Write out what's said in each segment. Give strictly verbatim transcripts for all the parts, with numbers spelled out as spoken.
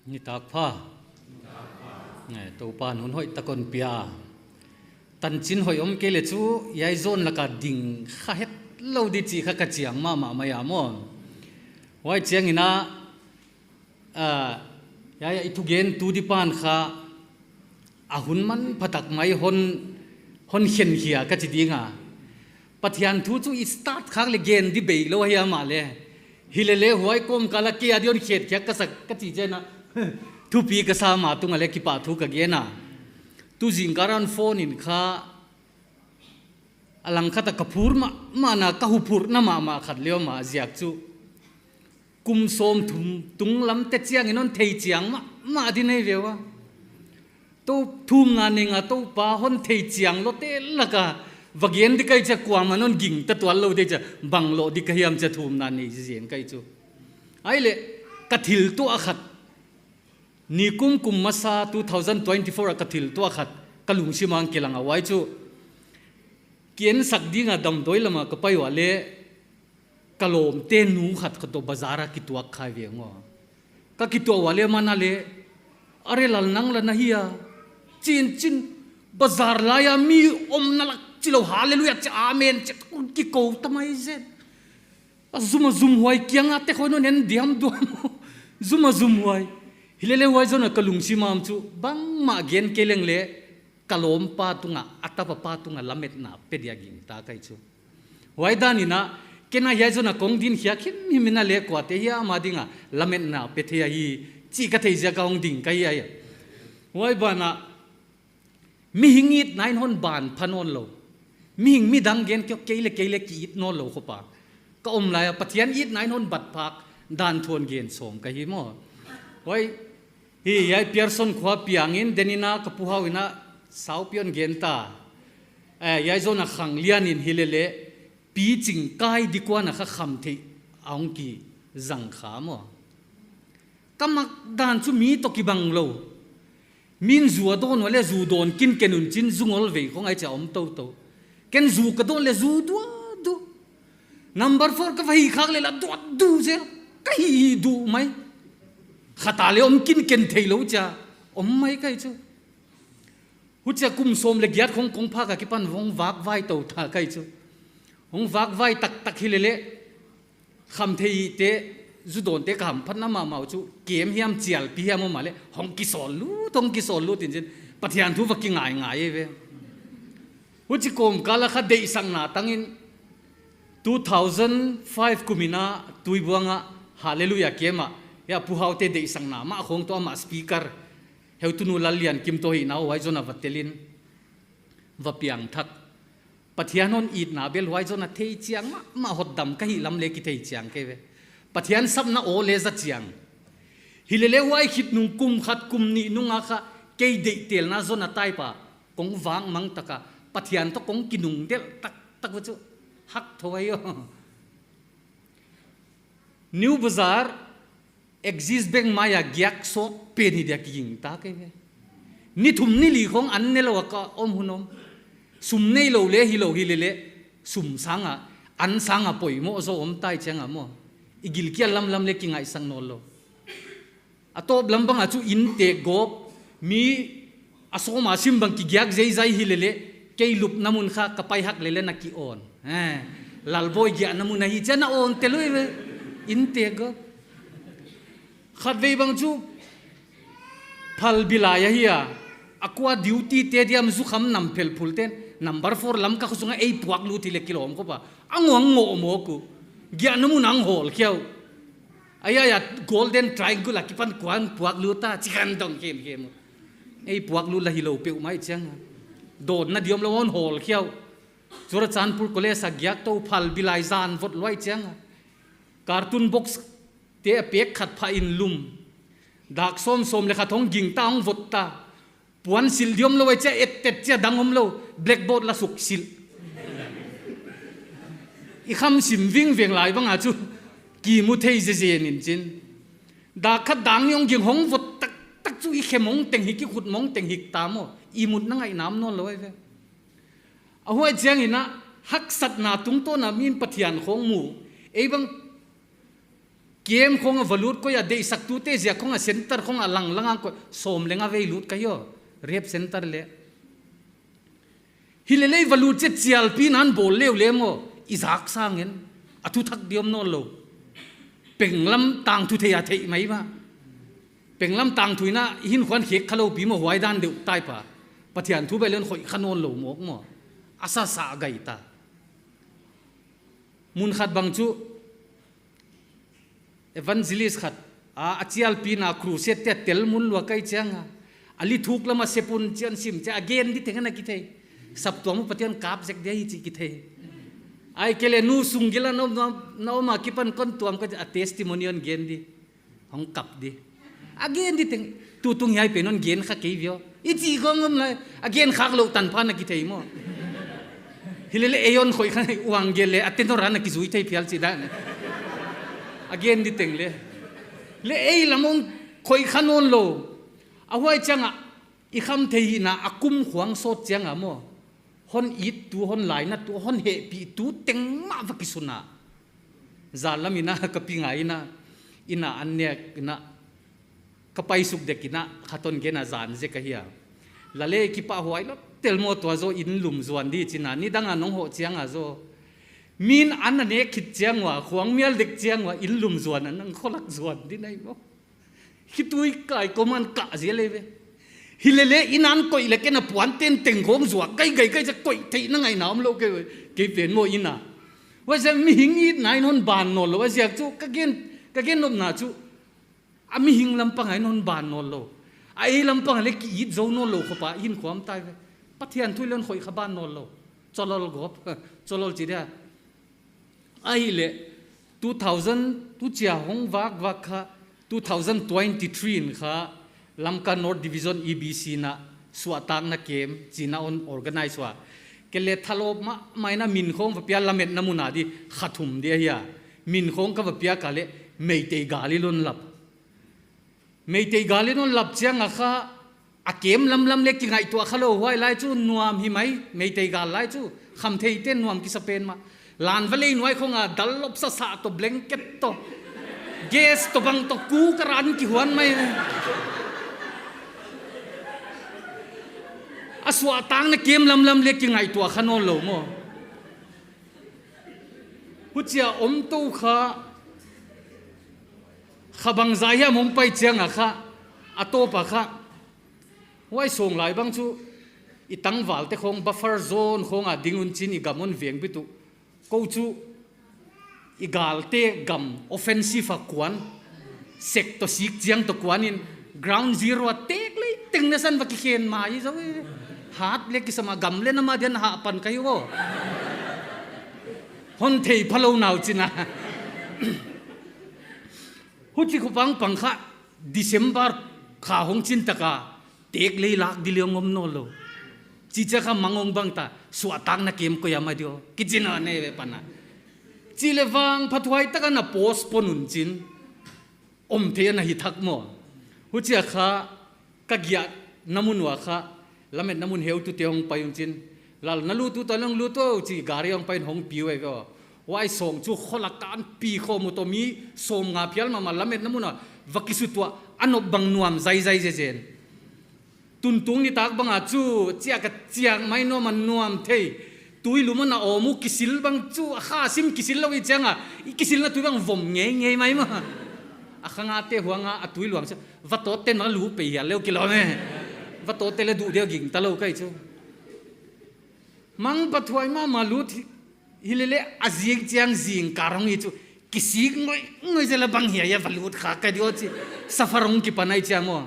Nitak pha. Ngai, Toupa'n hun hoihtak hon pia. Tanchin hoih om kei leh chu, hiai zone laka ding kha hetlou di chih kha ka chiang mahmah mai a maw. Huai chiangin a, ah, hiai, hiai i thugentu di pan kha, a hun manphatak mai hon, hon khen khia ka chi ding a. Pathian thu chu i start khak leh gen di beilou hi a mahleh. Hilele huai kawmkal a kei a di hon khet khiak ka sak ka chi chiangin a. Thupi ka sa mah tung a leh kipahthu ka gen a. Tu zingkal a phone in kha a langkhat a ka phur mahmah na ka huphurna mahmah khat leh om a ziak chu. Kum sawmthum tunglam te chiangin hon theichiang mahmah di nei ve ua. Tou thumna nei nga Toupa hon theichiang lou te laka va gen di ka hih chia kuamah hon gingta tuanlou di chia bang lou di ka hiam chia thumna nei zenzen ka hi chu. Ahihleh ka thil tuah khat. Nikum kum masa two thousand twenty-four a ka thil tuah khat. Ka lungsim ah kilang a huai chu. Kiensak ding a damdawi lam a ka pai ua leh. Ka lawmte nu khat kha toh bazar a kituak kha ve ngal. Ka kituak ua leh amah in leh, "Are lal nang la na hia?" Chin chin, bazar lai a mi omna lak chilou hallelujah chi amen chi kikou ta mai zen. A zum a zum huai kiang a te khoi non en diam duam. Zum a zum huai. Hilele huai zone a ka lungsim ah chu bangmah gen kei leng leh ka lawmpa tunga, a tapa pa tunga lametna pe dia gingta ka hi chu. Huai dan in a, ken a hiai zone a kong ding khia himhim in a leh kuate hiam a dinga lametna pe thei ahi, chih ka theih ziak a hong ding ka hi a. Huai ban ah, mihing itna in hon ban pha nawnlou. Mihing midang gen kei, kei leh kei leh ki it nawnlou khop a. Ka om lai a, Pathian itna in hon bat phak dan thu hon gen sawm ka hi maw. Huai, hi, hiai Pearson khua piangin, den in a ka pu Hau in a saupi hon gen ta. Eh, hiai zone a khang lian in hilele, pi ching kai di kuan a kha khamtheih a hong kizang kha maw. Ka mak dan chu mi toh kibang lou. Min zu a dawn ua leh zu dawn kin ken un chin zu ngol vei khong ai chia om toutou. Ken zu ka dawn leh zu duaduh. Number four ka va hih khak leh la duaduh zel. Ka hih duh mai. Khat a leh om kin ken theilou chia om mai ka hi chu. Huchia kum sawm leh giat khong kong phak a kipan hong vakvai tou ta ka hi chu. Hong vakvai taktak hilele. Khamtheih te, zu dawnte ka hamphatna mahmah uh chu, kem hiam chialpi hiam om a leh, hong kisawl lut, hong kisawl lut in chin, Pathian thu va kingaingai ve. Huchi kawmkal a kha deihsakna tangin, two thousand five kum in a Tuibuang a, Hallelujah camp a, hiai pu Hau te deihsakna mah khong toh amah speaker, Heutunu Lalliankim toh hihna uh huai zone a va tel in, va piangthak. Pathian hon itna bel huai zone a theichiang mahmah hotdam ka hih lam leh kitheichiang kei ve. Pathian sapna aw leh za chiang. Hilele huai khit nung kum khat kum nih nung a kha kei deihtelna zone a tai pa. Kong vak mang tak a. Pathian toh kong kinungdelh taktak uh chu. Hak thou ahi aw. New Bazar, Axis Bank mai a giak sawt pen hi dia kigingta kei ve. Ni thum ni li khong an nelou a ka om hun om. Sum neilou leh hilou hilele. Sum sang a, an sang a poimoh zaw om tai chiang a maw. I gilkial lamlam leh kingaihsak nawnlou. A tawp lam bang a chu inntek gawp, mi a sawm a sim bang kigiak zeizai hilele, kei lupna mun kha ka pai hak lele na ki awn. Eh, Lalbawi giahna mun ahi chia na awn tel uh ve, inntek gawp. Khatvei bang chu, phalbi lai ahi a, a kua duty te diam zu kham nam phelphul ten, number four lam ka khosung a ei puak lut hileh kilawm khop a, a ngawng ngawh mawk uh. Giahna mun a hong hawl khia uh. Aia, aia, Golden Triangle a kipan kuan puak lut a, chi khan dong khem khem. Ei puak lut la hilou peuhmah chiang a. Dawnna di omlou a hon hawl khia uh. Churachandpur College a giak tou phalbi lai zan vot luai chiang a. Carton box te a pek khat phah in lum. Dak sawm sawm leh khat hong gingta hong vot ta. Puan silh di omlou ai chia, et tet chia dang omlou, blackboard la suk silh. I kham sim vingveng lai bang a chu, kimu thei zezen in chin. Dak khat dang nih hong ging hong vot taktak chu i khe mawng teng hik, i khut mawng teng hik ta maw, i mut na ngaih nam nawnlou ai ve. A huai chiang in a, haksatna tungtawn a min Pathian khong mu, ei bang Camp khong a va lut koih a, deihsaktute ziak khong a center khong a lang lang a koih, sawm leh nga vei lut ka hi aw, rehab center leh. Hilele i va lut chiah chialpi nan bawl leuleu maw, i zak sangin, a thu thak diam nawn lou. Penglam tangthu thei a theih mai mah. Penglam tangthu in a i hinkhua khek kha lou pi maw, huai dan deuh tai pa. Pathian thu bawl leng khoih kha nawn lou mawk maw. A sa sa gai ta. Mun khat bang chu evangelist khat a, a chialpi na crusade te a tel mun lua kai chiang a, a li thuk lam a sep un chiang sim chiang a gen di teng ana kithei. Saptuam uh Pathian kap zek dia hi chih kithei. Ahihkeileh nu sung gil a na om, na om, na om a kipan kon tuam ka a testimony hon gen di. Hong kap di. A gen di teng, tutung hiai pen hon gen kha kei viau. I chih khong om lai, a gen khak lou tanpha na kithei maw. Hilele ei hon khoih kha uang gel leh, a tenor ana kizui thei phial chih dan. A gen di teng leh. Leh ei lam hong khoih kha nawn lou. A huai chiang a, i khamtheihna a kum khuang sawt chiang a maw. Hon it tu, hon lainat tu, hon hehpih tu teng mah va kisun a. Zan lam in a ka pi ngai in a, in a an nek in a, ka paisuk dek in a, khat hon gen a zan zek ahi a. Lale kipahhuai lou tel maw, tua zaw inn lum zuan di chi in a, nidang a nong hoh chiang a zaw. Min an a nek khit chiang ua, khuang mial dek chiang ua, inn lum zuan a nang kholak zuan di nai maw. Khitui kai ko man ka zia leh ve. Hilele inn an koih leh ken a puan tengteng khong zuak gai gai gai chiah koih theihna ngaihna om lou kei, kei pen maw in a. Huaiziak mihing itna in hon ban nawn lou, huaiziak chu ka gen, ka gen nopna chu. A mihing lam pang a in hon ban nawn lou. A ei lam pang a leh ki it zou nawn lou khop a hinkhua om tai ve. Pathian thu leng khoih kha ban nawn lou. Cholol gop, cholol chi dia. Ahihleh, two thousand, tu chia hong vak vak kha, two thousand twenty-three in kha, Lamka North Division E B C na, suahtakna camp, chi in a hon organize ua. Kei leh thalawp mahmah in a min khong va pia lametna mun a di, kha thum di ahi a. Min khong ka va piak a leh, Meitei gal i lon lap. Meitei gal in hon lap chiang a kha, a camp lamlam leh kingaihtuah kha lou, huai lai chu nuam hi mai, Meitei gal lai chu, khamtheite nuam kisa pen mah. Lan va lei nuai khong a, dal lop sasa toh blanket toh. Gas toh bang toh cooker an kihuan mai. A suahtakna camp lamlam leh kingaihtuah kha nawn lou maw. Huchia om tou kha, kha bangzah hiam hong pai chiang a kha, a tawp a kha. Huai sawng lai bang chu, i tangvalte khong buffer zone khong a ding un chi in i gam hon veng bit uh. Kou chu, i galte gam offensive a kuan. Sek toh sik chiang toh kuan in ground zero a tek lei teng na san va kikhen mai zaw e. Hat leh kisam a gam leh na ma dian ha pan ka hi aw. Hon thei pha lou nau chi in a. Huchi khopang pang kha December kha hong chin tak a tek lei lak di leng om nawn lou. Chi chiah kha mang hong bang ta suahtakna camp koih a mai di aw. Kichi in a nei ve pan a. Chi leh vangphathuai tak a na postpone un chi in. Om thei ana hi thak maw. Huchia kha ka giahna mun ua kha, lametna mun heutute hong pai un chi in. Lal na lut ut a leng lut o chi gari hong pai in hong pi uh ve aw. Huai sawng chu kholak a kan pi khawm uh toh mi sawmnga phial mahmah lametna mun a va kisutuah a nop bang nuam zaizai zezen. Tuntung nitak bang a chu, chiak a chiak mai nuam a nuam thei. Tui lum a na om uh kisil bang chu, a kha sim kisil lou i chiang a, i kisilna tui bang vom ngeingei mai mah. A khang a te huang a, a tui luang chu, vatawt ten mah lu pei hial leu kilawm e. Vatawt te leh duh deuh ging ta lou ka hi chu. Mangphathuai mahmah lut hi, hilele a zing chiang zingkal hong hi chu, kisik ngoingoi zel a bang hiai a va lut kha ka di aw chi, suffer hong kipan ai chiang aw.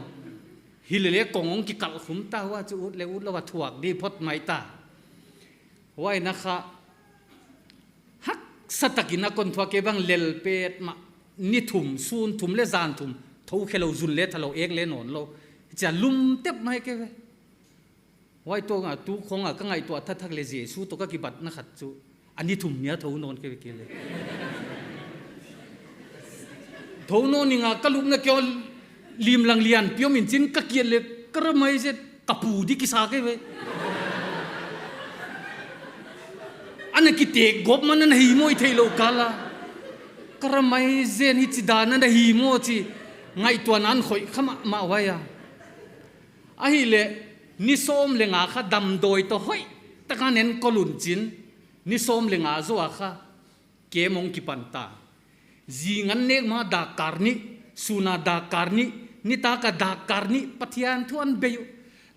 Hilele kong hong kikal khum ta ua chu ut leh ut lou a thuak di phot mai ta. Huai na kha haksa tak in a kon thuak kei bang lel pet mah ni thum, sun thum leh zan thum, thou khe lou, zun leh tha lou, ek leh nawn lou. Chia lum tep mai kei ve. Huai toh nga tu khong a ka ngaihtuah thakthak leh Jesu toh ka kibatna khat chu. A ni thum ni a thou nawn kei ve kei leh. Thou nawn ni nga ka lupna kei aw lim lang lian piom in chi in ka kiat leh ka ra mai zet ka pu di kisa kei ve. Ana kitek gop man ana hi maw i theih lou kal a. Ka ramai zen, hichi dan ana hi maw chi ngaihtuahna hon khoih kha mahmah huai a. Ahihleh ni sawm leh nga kha damdawi toh hoih taka enkol un chin, ni sawm leh nga zoh a kha camp hong kipan ta. Zing an nek ma dak kar nih, sun a dak kar nih, nitak a dak kar nih, Pathian thu ana bei uh.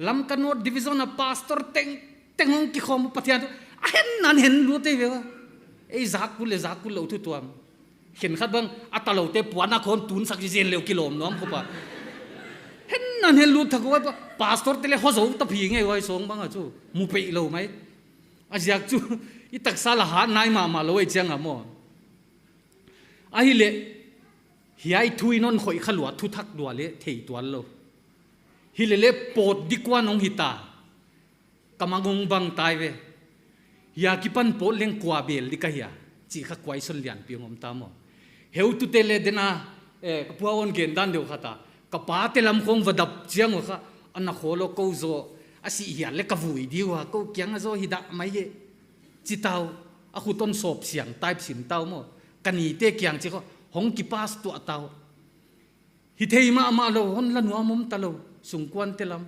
Lamka North Division a pastor tengteng hong kikhawm uh, Pathian thu a hen nan hen lut ei ve ua. Ei zak kul leh zak kul lou thu tuam. Khenkhat bang a taloute puan a khawng tunsak zenzen leh kilawm nuam khop a. Hen nan hen lut thak ua, pa-, pastor te leh hou zou ta phi ngei ua, sawng bang a chu mu peih lou mai. A ziak chu i taksa la hat nai mahmah lou ei chiang a maw. Ahihleh hiai thu in hon khoih kha lua, thuthak lua leh thei tuan lou. Hilele pawt di kuan hong hita. Ka mang hong bang tai ve. Hiai akipan pawt leng kua bel di ka hia, chih kha question lianpi hong om ta maw. Heutute leh dena, eh, ka pu hon gen dan deuh kha ta. Ka pate lam khawng va dap chiang ua kha, ana khawl lou kou zaw, a sih hial leh ka vui di ua, kou kiang a zaw hi dah mai e. Chi tau, a khut hon sawp siang type sim tau maw. Ka nite kiang chi kha, hong kipas tuah tau. Hi thei mahmah lou, hon la nuam om ta lou, sungkuante lam.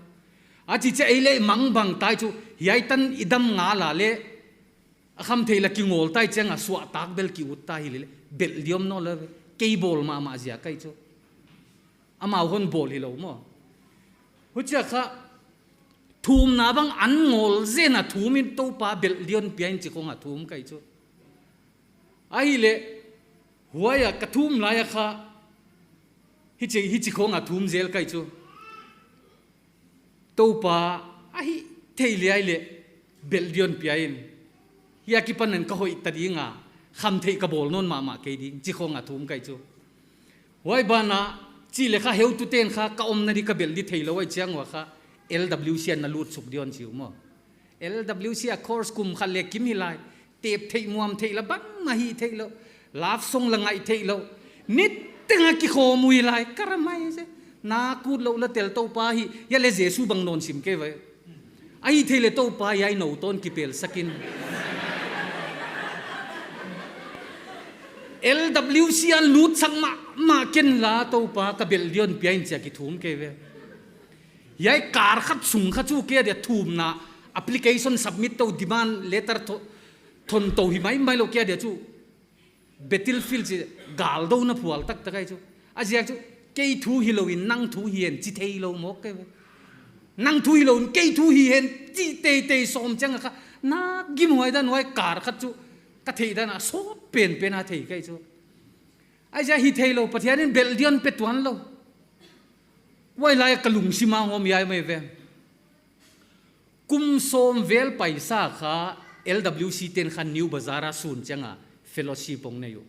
A chi chiang ei leh mang bang tai chu, hiai tan i dam ngal a leh, a khamtheih la kingawl tai chiang a suahtak bel ki ut ta hilele, belh di om nawn lou ve, kei bawl mahmah ziak ahi chu. Amau hon bawl hilou maw. Huchia kha, thumna bang an ngawl zen a thum in Toupa belh di hon pia in chi khawng a thum ka hi chu. Ahihleh, huai a ka thum lai a kha, hichi, hichi khawng a thum zel ka hi chu. Toupa, a hih theih leh ai leh, belh di hon pia in. Hiai akipan in ka hoih ta ding a, khamtheih ka bawl nawn mahmah kei ding, chi khawng a thum ka hi chu. Huai ban ah, chih leh kha heutute'n kha ka omna di ka belh di theilou ai chiang ua kha, L W C ah na lut suk di hon chi uh maw. L W C a course kum khat leh kim hi lai, tep theih muam theih la bangmah hih theilou, love song la ngaih theilou, niteng a kikhawm uh hi lai, ka ramai se, na kut lou la tel Toupa hi, hiai leh Jesu bang nawn sim kei ve. A hih theih leh Toupa hiai nou toh kipel sak in. L W C ah lut sak mahmah ken la Toupa ka belh di hon pia in chia kithum kei ve. Hiai kar khat sung kha chu kei a dia thumna application submit tou demand letter tho-, thon tou hi maimai lou kei a dia chu. Battlefield chi gal douna phual taktak ahi chu. A ziak chu, kei thu hilou in nang thu hi hen chi theilou mawk kei ve. Nang thu hilou in kei thu hi hen chi teitei sawm chiang a kha. Na gim huai dan huai kar khat chu. Ka theih dan a sawt penpen a thei ka hi chu. Ahi zia hi theilou, Pathian in belh di hon pe tuan lou. Huai lai ka lungsim a hong om hiai mai ve. Kum sawm vel paisa kha L W C te'n kha New Bazar a sun chiang a fellowship hong nei uh.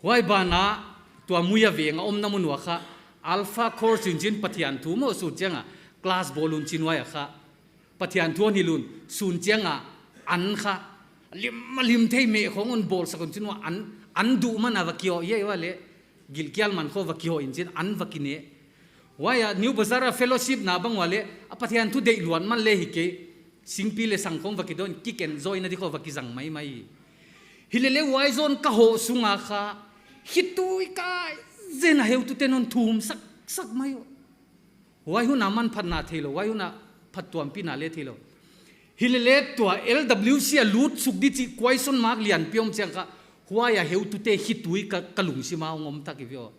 Huai ban ah tua Muia veng a omna mun ua kha Alpha Course in chin Pathian thu maw sun chiang a class bawl un chin huai a kha. Pathian thu hon hilh un sun chiang a an kha lim a lim thei meh khawng hon bawl sak un chin ua an, an duh man a va kihoh hiai ua leh. Gilkial man khawng va kihoh in chin an va kine. Huai a New Bazar a fellowship na bang ua leh, a Pathian thu deih luat man leh hi kei. Singpi leh sang khawng va kidawn, kiken zawina di khawng va kizang maimai. Hilele huai zawn ka hoh sung a kha, khitui kai zen a heutute'n hon thum saksak mai uh. Huai hun a manphatna theilou, huai hun a phattuampihna leh theilou. Hilele tua L W C a lut suk di chih question mark lianpi om chiang kha, huai a heutute khitui ka, ka lungsim a hong om tak hi ve aw.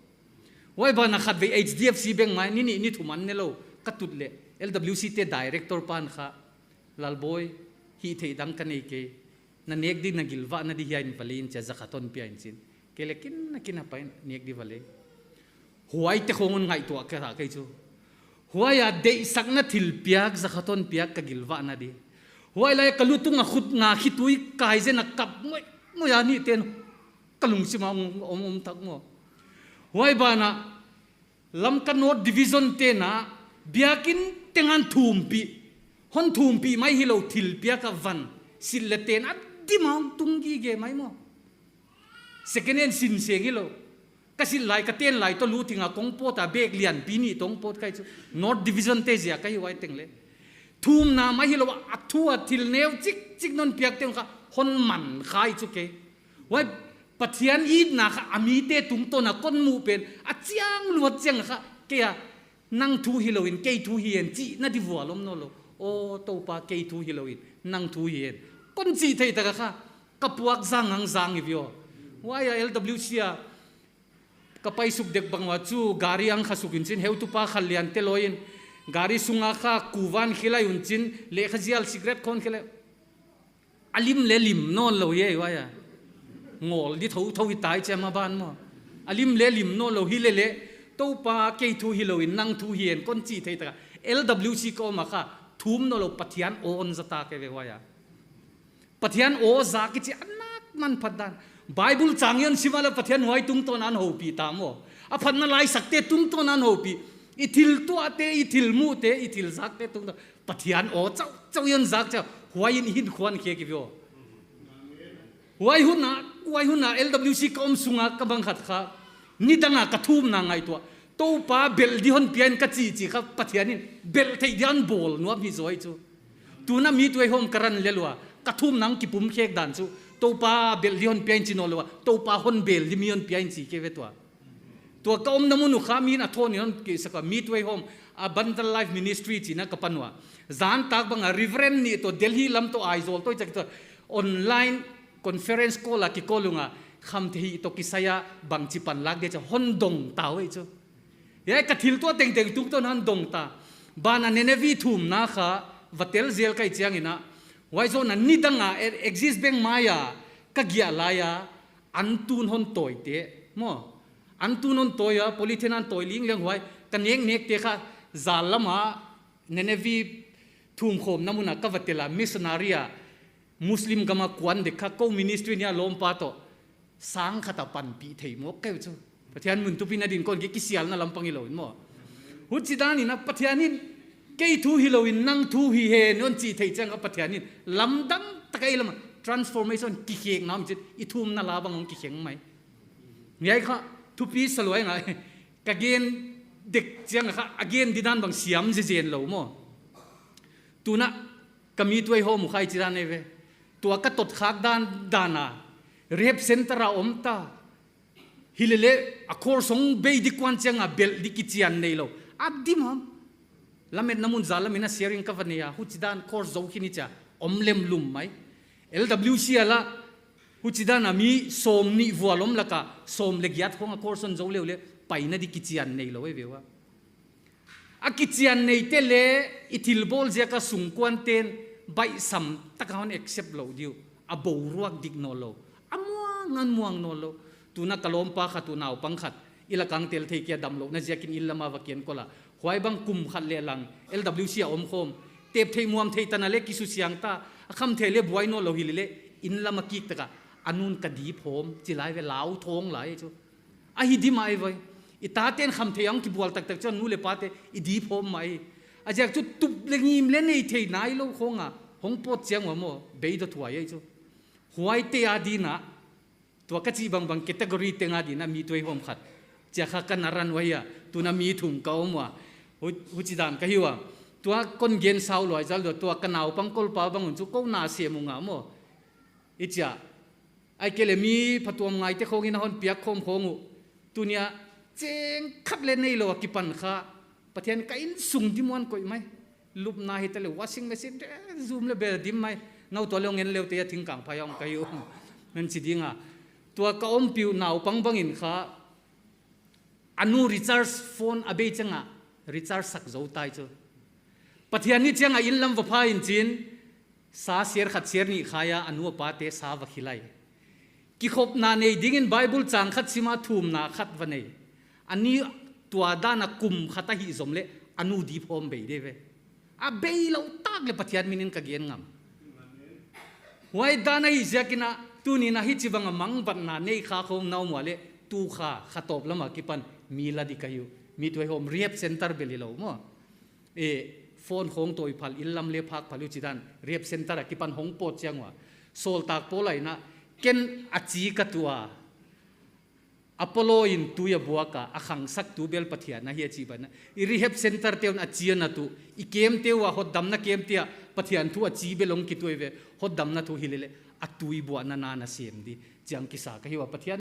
Huai ban ah khatvei H D F C bank mai, ni nih ni thum an ne lou, ka tut leh, L W C te director pa'n kha, Lalboi, hihtheih dang ka nei kei, na nek di na gilvahna di hiai in va lei in chia zakhat hon pia in chin. Kei leh kin a kin a pai nek di va lei. Huaite khawng hon ngaihtuah kei ta kei chu. Huai a deihsakna thilpiak zakhat hon piak ka gilvahna di. Huai lai ka lutung a khut nga khitui kai zen a kap moimoi a nite'n ka lungsim a om, om, om tak maw. Huai ban ah Lamka North Division te'n a biakin teng ah thumpih, hon thumpih mai hilou thilpiak a van, silh leh ten a dim a hong tung gige mai maw. Second hand sinseng hilou. Ka silh lai ka ten lai toh luthing a kong pawt a bag lianpi nih toh hong pawt ka hi chu. North Division te ziak ahi huai teng leh. Thumna mai hilou a thu a thil neu chikchik non piak teng kha hon man kha hi chu kei. Huai Pathian itna kha a mite tungtawn a kon muh pen a chiang luat chiang kha, kei a nang thu hilou in kei thu hi hen chihna di vual om nawnlou. Aw Toupa, kei thu hilou in nang thu hi hen kon chih thei tak a kha ka puak zang ang zang hi viau. Huai a L W C a ka pai suk dek bang ua chu gari ang kha suk in chin, heutupa kha lian te lou in gari sunga kha kuvan khilai un chin, leh kha zial cigarette khon khilai. A lim leh lim nawnlou hi ei huai a. Ngawl di thouthou hi tai chia ma ban maw. A lim leh lim nawnlou hi leh leh, Toupa, kei thu hilou in nang thu hi hen kon chih thei tak a L W C ka om a kha thum nawnlou, Pathian aw hon za ta kei ve huai a. Pathian aw za kichi a nak manphat dan. Bible chang hon sim a leh Pathian huai tungtawn a hon houpih ta maw. A phatna laisakte tungtawn a hon houpih. I thil tuahte, i thil muhte, i thil zakte tungtawn Pathian aw chauh chauh hon zak chia, huai in i hinkhua hon khek hi viau. Huai hun a, huai hun a L W C ka om sunga ka bang khat kha, nidang a ka thumna ngaihtuah, Toupa, belh di hon pia in ka chih chih kha Pathian in belh theih dia hon bawl nuam hi zaw ei chu. Tuna Midway Home ka run lel ua, ka thumna hong kipum khek dan chu, Toupa, belh di hon pia in chi nawnlou a, Toupa, hon belh di mi hon pia in chi kei ve tua. Tua ka omna mun uh kha mi'n a thawn in hon kihsak ua, Midway Home, Abundant Life Ministry chihna ka pan ua. Zan tak bang a Reverend nih toh Delhi lam toh Aizawl toh i chak toh online conference call a kikawl ung a, khamtheih toh kisai a bangchi panlak dia chia hon dong ta uh ei chu. Hiai ka thil tuah tengteng tungtawn hon dong ta. Ban a Nineveh thumna kha va tel zel ka hih chiang in a, huai zoh in a nidang a Axis Bank mai a ka giah lai a, an tun hon tawite maw. An tun hon tawi a, polythene a hon tawi lingleng huai. Ka neknekte kha zal lam a Nineveh thumkhawmna mun a ka va tel a, missionary a Muslim gam a kuan dek kha kou ministry nih a lawmpa toh sang khat a panpih thei mawk ka hi uh chu. Pathian mun tupina din kon ki kisialna lam pang hilou in maw. Huchidan in a Pathian in kei thu hilou in nang thu hi hen hon chih theih chiang a Pathian in lamdang tak a i lam a transformation kikhekna om chin, i thumna la bang hong kikheng mai. Hiai kha thupi sa lua ngai. Ka gen dek chiang kha a gen di dan bang siam zezen lou maw. Tuna ka Midway Home uh kha hichidan ei ve. Tua ka tot khak dan dan a rehab center a om ta. Hi leh leh a course hong bei di kuan chiang a belh di kichian neilou. A dim ham. Lametna mun zal lam in a sharing ka va nei a, huchidan course zou khin i chia om lem lum mai. L W C a lah huchidan a mi sawmnih vual om lak a sawm leh giat khong a course hon zou leh leh paina di kichian neilou ei ve ua. A kichian neite leh i thil bawl ziak a sungkuante'n baihsam tak a hon accept lou di uh. A boruak dik nawnlou, a muang hon muang nawnlou. Tuna ka lawmpa khat uh naupang khat i lak a hong tel thei kei a, damlouhna ziak in inn lam a va kienkol a. Huai bang kum khat leh lang L W C a omkhawm. Tep theih muam theih tan a leh kisusiang ta. A khamtheih leh buai nawnlou hi leh leh inn lam a kik tak a, a nu'n ka dip hawm chi lai ve, lau thawng lai chu. A hi dim mai voi. I tate'n khamtheih a hong kibual taktak chu a nu leh pate i dip hawm mai. A ziak chu tup leh ngim leh nei thei nailou khong a hong pawt chiang ua maw, beidawng thuai ei chu. Huaite a din a, tua ka chih bangbang category teng a din a Midway Home khat chia kha ka na run ua hi a, tuna mi thum ka om ua. Hu-, huchidan ka hi ua. Tua kon gen sau luai zal dua, tua ka naupang kolpa bang un chu kou na sem ung a maw. I chia. Ahihkeileh mi phatuam ngaite khong in a hon piak khawm khong uh. Tuni a cheng khat leh neilou a kipan kha Pathian ka innsung dim uah koih mai. Lupna hita leh washing machine te zum leh bel dim mai. Nau tua leh hong en leu te a thingkang phai a om ka hi uh. Nan chi ding a. Tua ka ompih uh naupang bang in kha a nu recharge phone a bei chiang a recharge sak zou tai chu. Pathian ni chiang a inn lam va pha in chin, sa ser khat ser nih khai a, a nu a pate sa va khilai. Kikhopna nei ding in Bible chang khat sim a thumna khat va nei. A ni tua dan a kum khat a hih zom leh a nu dip hawm bei di ve. A beilou tak leh Pathian min in ka gen ngam. Huai dan a hi ziak in a, tuni in a hichibang a mangbatna nei kha khong na om ua leh, tu kha kha tawp lam a kipan mi la di ka hi uh. Midway Home rehab center bel hilou maw. E, phone khong tawi phal, inn lam leh phak phal uh chidan, rehab center a kipan hong pawt chiang ua. Sawltak Paul in a, ken a chi ka tuah a, Apollo in tui a buak a, a khangsaktu bel Pathian ahi a chih bang a. I rehab center te un a chi a na tuh, i camp te ua, hotdamna camp te a Pathian thu a chi bel hong kituh ve, hotdamna thu hi leh leh. a tuibuahna na na sem di chiang kisa ka hi ua. Pathian